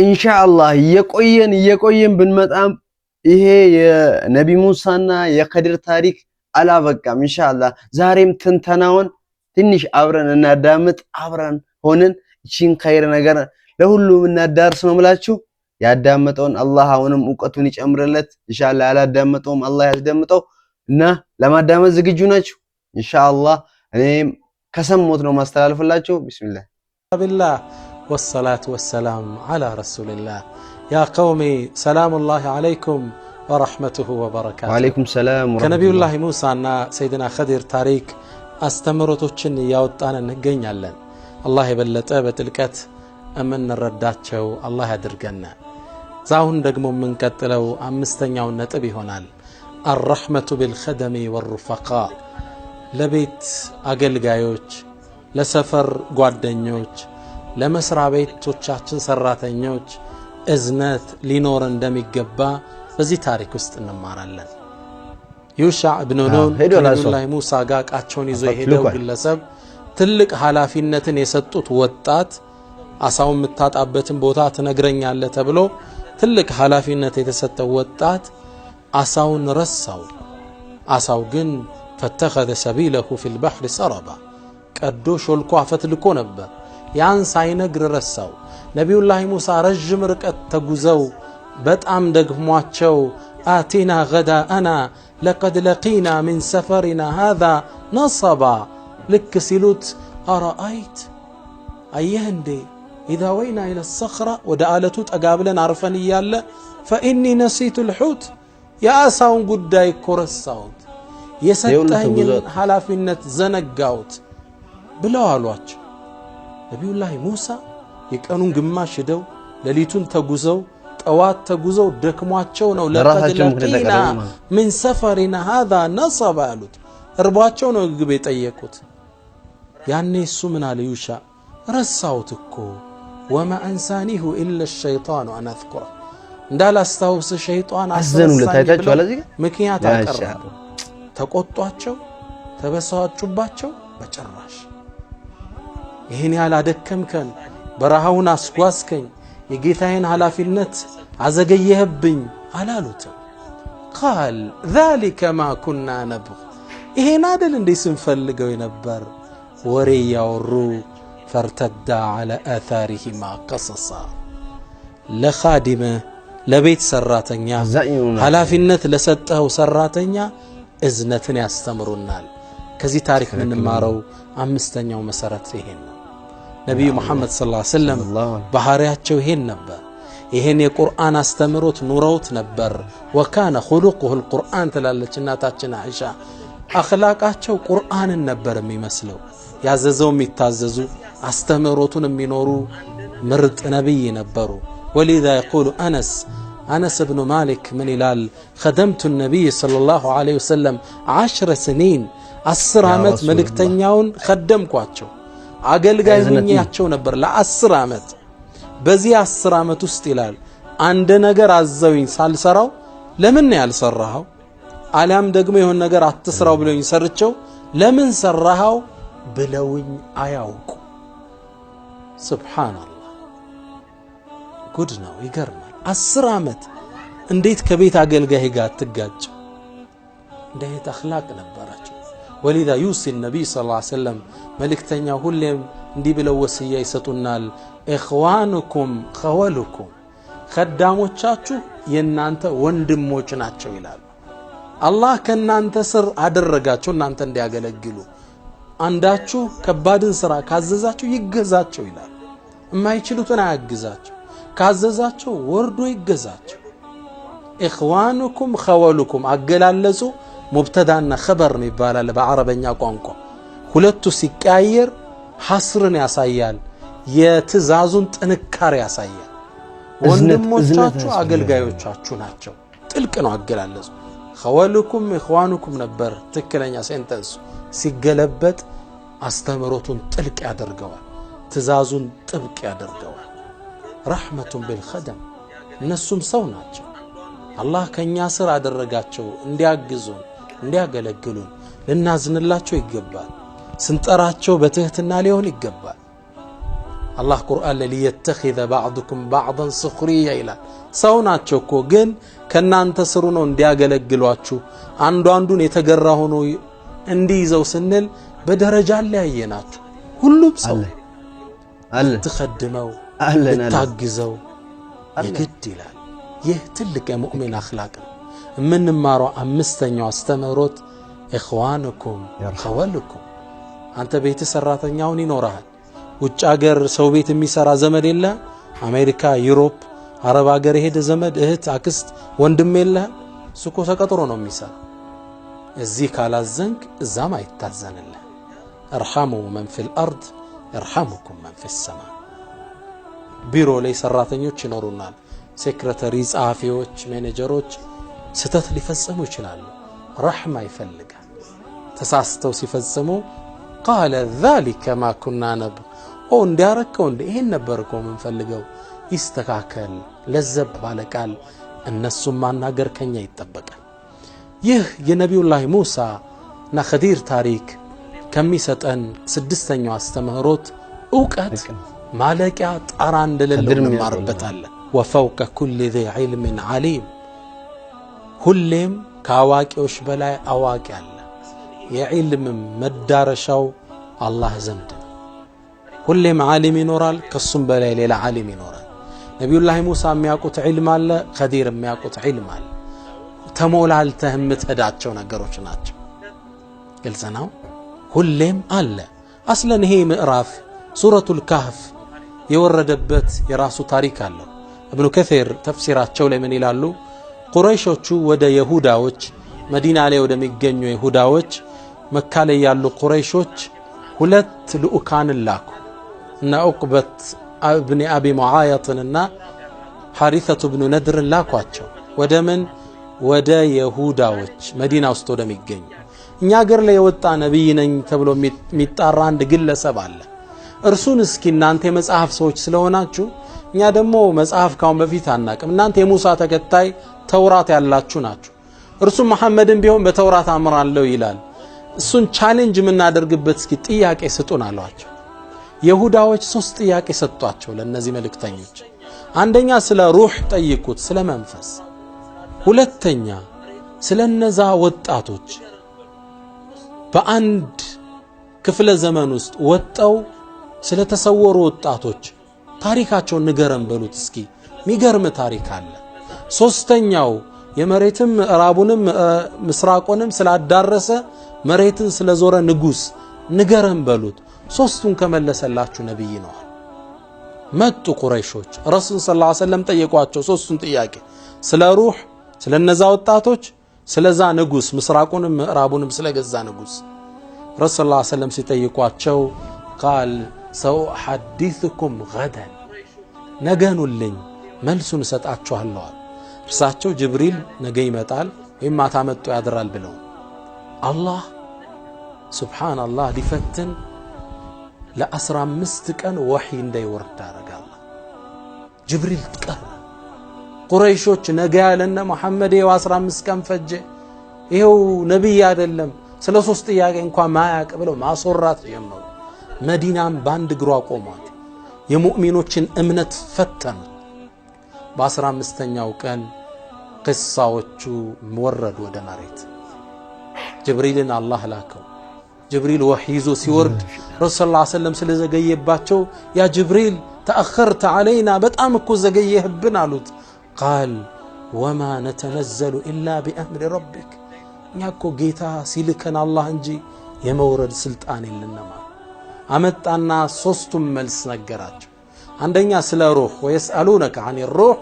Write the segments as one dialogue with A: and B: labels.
A: ኢንሻአላህ እየቆየን እየቆየን ብንመጣም ይሄ የነቢ ሙሳና የኸድር ታሪክ አላበቃም። ኢንሻአላህ ዛሬም ትንተናውን ትንሽ አብረን እናዳምጥ፣ አብረን ሆነን እቺን ኸይር ነገር ለሁሉም እናዳርስ ነው የምላችሁ። ያዳመጠውን አላህ አሁንም እውቀቱን ይጨምርለት። ኢንሻአላህ ያላዳመጠውም አላህ ያስደምጠው እና ለማዳመጥ ዝግጁ ናችሁ? ኢንሻአላህ እኔም ከሰሞት ነው ማስተላልፍላችሁ። ቢስሚላህ።
B: بالله والصلاة والسلام على رسول الله. يا قوم، سلام الله عليكم ورحمته وبركاته.
A: ወአለይኩም ሰላም ወረህመቱላህ።
B: ከነቢዩላህ ሙሳና ሰይድና ኸዲር ታሪክ አስተምህሮቶችን እያወጣን እንገኛለን። አላህ የበለጠ በጥልቀት የምንረዳቸው አላህ ያድርገን። ዛሁን ደግሞ የምንቀጥለው አምስተኛውን ነጥብ ይሆናል። الرحمة بالخدم والرفقاء፣ ለቤት አገልጋዮች፣ ለሰፈር ጓደኞች፣ ለመስሪያ ቤቶቻችን ሰራተኞች እዝነት ሊኖር እንደሚገባ በዚህ ታሪክ ውስጥ እንማራለን። ዩሻዕ ብን ኑን
A: ሄዶ ላሰው
B: ከነቢዩላህ ሙሳ ጋር ዕቃቸውን ይዞ የሄደው
A: ልኳል።
B: ግለሰብ፣ ትልቅ ኃላፊነትን የሰጡት ወጣት፣ አሳውን የምታጣበትን ቦታ ትነግረኛለህ ተብሎ ትልቅ ኃላፊነት የተሰጠው ወጣት አሳውን ረሳው። አሳው ግን فاتخذ سبيله في البحر سربا፣ ቀዶ ሾልኮ አፈትልኮ ነበር። ያን ሳይነግር ረሳው። ነቢዩላህ ሙሳ ረዥም ርቀት ተጉዘው በጣም ደክሟቸው آتنا غداءنا لقد لقينا من سفرنا هذا نصبا ልክ ሲሉት أرأيت፣ አየህ እንዴ፣ إذ أوينا إلى الصخرة፣ ወደ አለቱ ጠጋ ብለን አርፈን እያለ فإني نسيت الحوت፣ የአሳውን ጉዳይ እኮ ረሳሁት፣ የሰጠኸኝን ኃላፊነት ዘነጋሁት ብለው አሏቸው። ነቢዩላህ ሙሳ የቀኑን ግማሽ ሄደው ሌሊቱን ተጉዘው ጠዋት ተጉዘው ደክሟቸው ነው لقد
A: በራሳቸው ምክንያት
B: لقينا
A: ያቀረቡ ማለት
B: من سفرنا هذا نصبا ያሉት። እርቧቸው ነው ምግብ የጠየቁት። ያኔ እሱ ምን አለ ዩሻ? ረሳሁት እኮ፣ وما أنسانيه إلا الشيطان أن أذكره፣ እንዳላስታውስ ሸይጣን
A: አዘኑለት።
B: አስረሳኝ
A: አይታችኋል
B: ብለው
A: እዚህ ጋር?
B: ምክንያት
A: ያ
B: አቀረቡ። ተቆጧቸው፣ ተበሳጩባቸው። በጭራሽ ይህን ያህል አደከምከን፣ በረሃውን አስጓዝከኝ፣ የጌታዬን ኃላፊነት አዘገየህብኝ አላሉትም። قال ذلك ما كنا نبغ፣ ይሄን አደል እንዴ ስንፈልገው የነበር? ወሬ እያወሩ فارتدا على آثارهما قصصا። ለኻዲምህ፣ ለቤት ሰራተኛ፣
A: አዛኝ ነው።
B: ኃላፊነት ለሰጠኸው ሰራተኛ እዝነትን ያስተምሩናል። ከዚህ ታሪክ የምንማረው አምስተኛው መሰረት ይሄን ነው። ነቢዩ ሙሐመድ ሰለላሁ ዐለይሂ ወሰለም ባህሪያቸው ይሄን ነበር። ይሄን የቁርአን አስተምሮት ኑረውት ነበር። وكان خلقه القرآن ትላለች እናታችን አይሻ። አኽላቃቸው ቁርአንን ነበር የሚመስለው። ያዘዘው የሚታዘዙ፣ አስተምህሮቱን የሚኖሩ ምርጥ ነቢይ ነበሩ። ولذا يقول أنس፣ አነስ ብኑ ማሊክ ምን ይላል? خدمت النبي صلى الله عليه وسلم 10 سنين፣ 10
A: يا
B: ዓመት
A: رسول الله።
B: መልእክተኛውን ከደምኳቸው፣ አገልጋይ
A: እዝነት
B: ሁኛቸው ነበር ለ10 ዓመት። በዚህ 10 ዓመት ውስጥ ይላል አንድ ነገር አዘውኝ ሳልሰራው ለምን ነው ያልሰራኸው፣ አሊያም ደግሞ የሆነ ነገር አትስራው ብለውኝ ሰርቸው ለምን ሰራኸው ብለውኝ አያውቁ። ሱብሃንአላህ፣ ጉድ ነው፣ ይገርማል። 10 ዓመት እንዴት ከቤት አገልጋይ ጋር አትጋጭ? እንዲህ አይነት አኽላቅ ነበራቸው። ولذا يوصي النبي صلى الله عليه وسلم፣ መልእክተኛ ሁሌም እንዲህ ብለው ወስያ ይሰጡናል። إخوانكم خولكم፣ ከዳሞቻችሁ የእናንተ ወንድሞች ናቸው ይላሉ። አላህ ከእናንተ ስር አደረጋቸው እናንተ እንዲያገለግሉ። አንዳችሁ ከባድን ስራ ካዘዛቸው ይገዛቸው ይላሉ። የማይችሉትን አያግዛቸው፣ ካዘዛቸው ወርዶ ይገዛቸው። إخوانكم خولكم አገላለጹ ሙብተዳና ኸበር ነው ይባላል በአረበኛ ቋንቋ። ሁለቱ ሲቀያየር ሐስርን ያሳያል፣ የትዕዛዙን ጥንካሬ ያሳያል።
A: እዝነት
B: ወንድሞቻችሁ
A: ያስፈልጋል።
B: አገልጋዮቻችሁ ናቸው። ጥልቅ ነው አገላለጹ። خولكم إخوانكم ነበር ትክክለኛ sentence ኡ። ሲገለበጥ አስተምህሮቱን ጥልቅ ያደርገዋል፣ ትዕዛዙን ጥብቅ ያደርገዋል። رحمة بالخدم፣ እነሱም ሰው ናቸው። አላህ ከእኛ ስር አደረጋቸው እንዲያግዙን፣ እንዲያገለግሉን። ልናዝንላቸው ይገባል። ስንጠራቸው በትህትና ሊሆን ይገባል። አላህ ቁርአን ላይ ليتخذ بعضكم بعضا سخريا ይላል። ሰው ናቸው እኮ ግን ከናንተ ስሩ ነው እንዲያገለግሏችሁ አንዱ አንዱን የተገራ ሆኖ እንዲይዘው ስንል በደረጃ ለያየናችሁ። ሁሉም ሰው
A: አለ
B: ትኸድመው
A: አለ
B: ልታግዘው የግድ ይላል። ይህ ትልቅ የሙእሚን አኽላቅ ነው። የምንማረው አምስተኛው አስተምህሮት إخوانكم خولكم። አንተ ቤት ሰራተኛውን ይኖርሃል። ውጭ ሀገር ሰው ቤት የሚሰራ ዘመድ የለ? አሜሪካ፣ Europe፣ አረብ ሀገር የሄደ ዘመድ፣ እህት፣ አክስት፣ ወንድም የለ? እሱ እኮ ተቀጥሮ ነው የሚሰራ። እዚህ ካላዘንክ እዛም አይታዘንልህ። ارحموا من في الأرض يرحمكم من في السماء። ቢሮ ላይ ሰራተኞች ይኖሩናል። Secretary፣ ጸሐፊዎች፣ ሜኔጀሮች ስህተት ሊፈጽሙ ይችላሉ። ረሕማ ይፈልጋል። ተሳስተው ሲፈጽሙ قال ذلك ما كنا نبغي፣ ኦ እንዲያረከው እንደ ይሄን ነበር እኮ የምንፈልገው፣ ይስተካከል። ለዘብ ባለ ቃል እነሱን ማናገር ከኛ ይጠበቃል። ይህ የነቢዩላህ ሙሳ እና ኸዲር ታሪክ ከሚሰጠን ስድስተኛው አስተምህሮት እውቀት ማለቂያ ጣራ እንደሌለው እንማርበታለን። وفوق كل ذي علم عليم፣ ሁሌም ከአዋቂዎች በላይ አዋቂ አለ። የዒልም መዳረሻው አላህ ዘንድ ነው። ሁሌም ዓሊም ይኖራል፣ ከሱም በላይ ሌላ ዓሊም ይኖራል። ነቢዩላህ ሙሳ የሚያውቁት ዒልም አለ፣ ኸዲር የሚያውቁት ዒልም አለ። ተሞላልተህ የምትሄዳቸው ነገሮች ናቸው። ግልጽ ነው። ሁሌም አለ። አስለን ይሄ ምዕራፍ ሱረቱል ካህፍ የወረደበት የራሱ ታሪክ አለው። እብኑ ከሲር ተፍሲራቸው ላይ ምን ይላሉ? ቁረይሾቹ ወደ የሁዳዎች መዲና ላይ ወደሚገኙ የሁዳዎች መካ ላይ ያሉ ቁረይሾች ሁለት ልኡካንን ላኩ እና ዑቅበት እብኒ አቢ ሙዓየጥንና ሐሪሰቱ ብኑ ነድርን ላኳቸው። ወደ ምን? ወደ የሁዳዎች መዲና ውስጥ ወደሚገኙ። እኛ አገር ላይ የወጣ ነቢይ ነኝ ተብሎ የሚጣራ አንድ ግለሰብ አለ። እርሱን እስኪ እናንተ የመጽሐፍ ሰዎች ስለሆናችሁ፣ እኛ ደግሞ መጽሐፍ ካሁን በፊት አናቅም፣ እናንተ የሙሳ ተከታይ ተውራት ያላችሁ ናችሁ። እርሱ መሐመድን ቢሆን በተውራት አምራለሁ ይላል። እሱን challenge የምናደርግበት እስኪ ጥያቄ ስጡን አሏቸው። የሁዳዎች ሶስት ጥያቄ ሰጧቸው ለእነዚህ መልእክተኞች። አንደኛ ስለ ሩህ ጠይቁት፣ ስለ መንፈስ። ሁለተኛ ስለ እነዛ ወጣቶች በአንድ ክፍለ ዘመን ውስጥ ወጠው ስለተሰወሩ ወጣቶች ታሪካቸውን ንገረን በሉት እስኪ፣ ሚገርም ታሪክ አለ። ሶስተኛው የመሬትም ምዕራቡንም ምስራቁንም ስላዳረሰ መሬትን ስለዞረ ንጉስ ንገረን በሉት። ሶስቱን ከመለሰላችሁ ነብይ ነዋል። መጡ ቁረይሾች ረሱል صلى الله عليه وسلم ጠየቋቸው ሶስቱን ጥያቄ፣ ስለ ሩህ፣ ስለነዛ ወጣቶች፣ ስለዛ ንጉስ ምስራቁንም ምዕራቡንም ስለገዛ ንጉስ። ረሱል صلى الله عليه وسلم ሲጠይቋቸው قال سأحدثكم غدا፣ ነገኑልኝ መልሱን እሰጣችኋለሁ። እርሳቸው ጅብሪል ነገ ይመጣል ወይም ማታ መጥቶ ያድራል ብለው አላህ ሱብሓነላህ ሊፈትን ለ15 ቀን ወሕይ እንዳይወርድ አረገ። አላህ ጅብሪል ቀረ። ቁረይሾች ነገ ያለነ መሐመድ ይኸው 15 ቀን ፈጀ፣ ይኸው ነቢይ አይደለም ስለ ሶስት ጥያቄ እንኳን ማያቅ ብለው ማስወራት ጀመሩ። መዲናም በአንድ እግሯ ቆሟት። የሙእሚኖችን እምነት ፈተኑ። በ15ኛው ቀን ቅሳዎቹ ወረዱ ወደ መሬት። ጅብሪልን አላህ ላከው። ጅብሪል ወሕይ ይዞ ሲወርድ ረሱል صلى الله عليه وسلم ስለዘገየባቸው يا جبريل تأخرت علينا፣ በጣም እኮ ዘገየህብን አሉት። قال وما نتنزل إلا بأمر ربك፣ እኛ እኮ ጌታ ሲልከን አላህ እንጂ የመውረድ ስልጣን የለንም። አመጣና ሶስቱም መልስ ነገራቸው። አንደኛ ስለ ሩህ ويسألونك عن الروح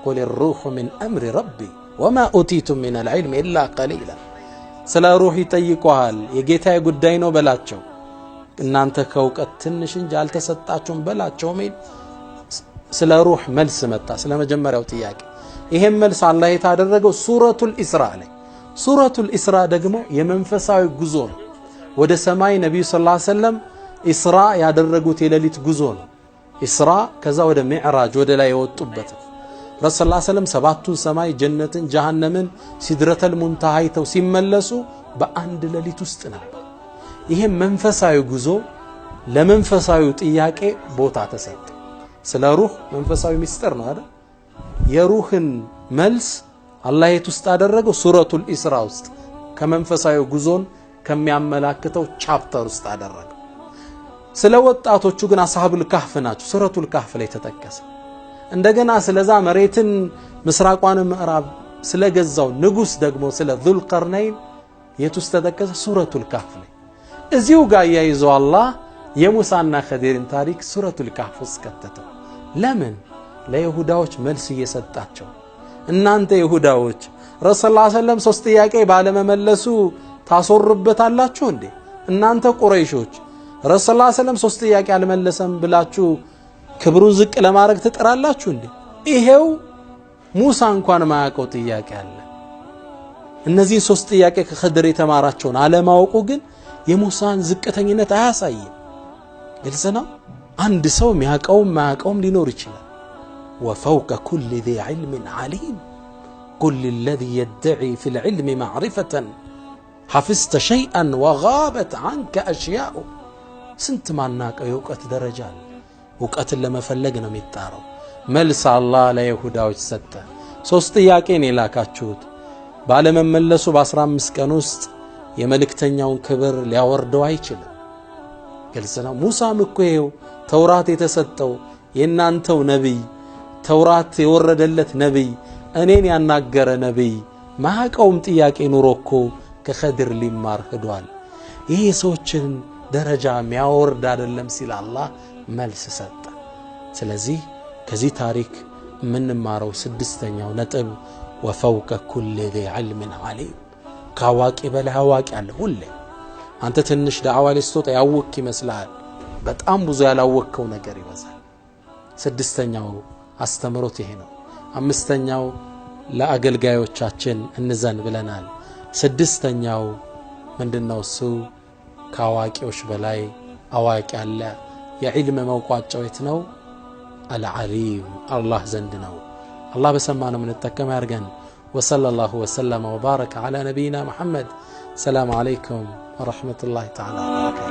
B: قل الروح من أمر ربي وما أوتيتم من العلم إلا قليلا። ስለ ሩህ ይጠይቁሃል፣ የጌታዬ ጉዳይ ነው በላቸው። እናንተ ከእውቀት ትንሽ እንጂ አልተሰጣችሁም በላቸው ሚል ስለ ሩህ መልስ መጣ። ስለ መጀመሪያው ጥያቄ ይሄም መልስ አላህ የታደረገው ሱረቱል ኢስራ ላይ። ሱረቱል ኢስራ ደግሞ የመንፈሳዊ ጉዞ ነው። ወደ ሰማይ ነቢዩ صلى الله عليه وسلم ኢስራ ያደረጉት የሌሊት ጉዞ ነው። ኢስራ ከዛ ወደ ሚዕራጅ ወደ ላይ የወጡበት ነው። ረሱል صلى الله عليه وسلم ሰባቱን ሰማይ ጀነትን፣ ጀሃነምን፣ ሲድረተል ሙንተሃ አይተው ሲመለሱ በአንድ ሌሊት ውስጥ ነበር። ይሄም መንፈሳዊ ጉዞ ለመንፈሳዊው ጥያቄ ቦታ ተሰጠ። ስለ ሩህ መንፈሳዊ ሚስጥር ነው አይደል? የሩህን መልስ አላህ የት ውስጥ አደረገው? ሱረቱል ኢስራ ውስጥ ከመንፈሳዊ ጉዞን ከሚያመላክተው chapter ውስጥ አደረገው። ስለ ወጣቶቹ ግን አስሐቡል ካህፍ ናቸው፣ ሱረቱል ካህፍ ላይ ተጠቀሰ። እንደገና ስለዛ መሬትን ምስራቋን ምዕራብ ስለገዛው ንጉስ ደግሞ ስለ ዙልቀርነይን የት ውስጥ ተጠቀሰ? ሱረቱል ካህፍ ላይ። እዚሁ ጋር እያይዘው አላህ የሙሳና ኸዲርን ታሪክ ሱረቱል ካህፍ ውስጥ ከተተው። ለምን? ለይሁዳዎች መልስ እየሰጣቸው፣ እናንተ ይሁዳዎች ረሱል ሰለም ሶስት ጥያቄ ባለመመለሱ ታሶርበታላችሁ እንዴ? እናንተ ቁረይሾች ረሱል ሰለም ሶስት ጥያቄ አልመለሰም ብላችሁ ክብሩን ዝቅ ለማድረግ ትጥራላችሁ እንዴ? ይሄው ሙሳ እንኳን ማያውቀው ጥያቄ አለ። እነዚህን ሶስት ጥያቄ ከኸድር የተማራቸውን አለማወቁ ግን የሙሳን ዝቅተኝነት አያሳይም። ግልጽ ነው። አንድ ሰው ሚያውቀውም ማያውቀውም ሊኖር ይችላል። وفوق كل ذي علم عليم قل للذي يدعي في العلم معرفة حفظت شيئا وغابت عنك أشياء። ስንት ማናቀው የእውቀት ደረጃ አለ። እውቀትን ለመፈለግ ነው የሚጣረው። መልስ አላህ ለይሁዳዎች ሰጠ። ሶስት ጥያቄ ነው የላካችሁት። ባለመመለሱ በ15 ቀን ውስጥ የመልእክተኛውን ክብር ሊያወርደው አይችልም። ግልጽ ነው። ሙሳም እኮ ይኸው ተውራት የተሰጠው የእናንተው ነቢይ፣ ተውራት የወረደለት ነቢይ፣ እኔን ያናገረ ነቢይ ማያውቀውም ጥያቄ ኑሮ እኮ ከኸድር ሊማር ሂዷል። ይህ የሰዎችን ደረጃ የሚያወርድ አይደለም ሲል አላህ መልስ ሰጠ። ስለዚህ ከዚህ ታሪክ የምንማረው ስድስተኛው ነጥብ وفوق كل ذي علم عليم፣ ከአዋቂ በላይ አዋቂ አለ። ሁሌ አንተ ትንሽ ዳዕዋ ላይ ስትወጣ ያወቅክ ይመስልሃል። በጣም ብዙ ያላወቅከው ነገር ይበዛል። ስድስተኛው አስተምሮት ይሄ ነው። አምስተኛው ለአገልጋዮቻችን እንዘን ብለናል። ስድስተኛው ምንድነው? እሱ ከአዋቂዎች በላይ አዋቂ አለ። የዒልም መውቋጫው የት ነው? አልዓሊም አላህ ዘንድ ነው። አላህ በሰማነው የምንጠቀም ያድርገን። وصلى الله وسلم وبارك على نبينا محمد። ሰላም ዓለይኩም ወረሕመቱላሂ ተዓላ ወበረካቱ።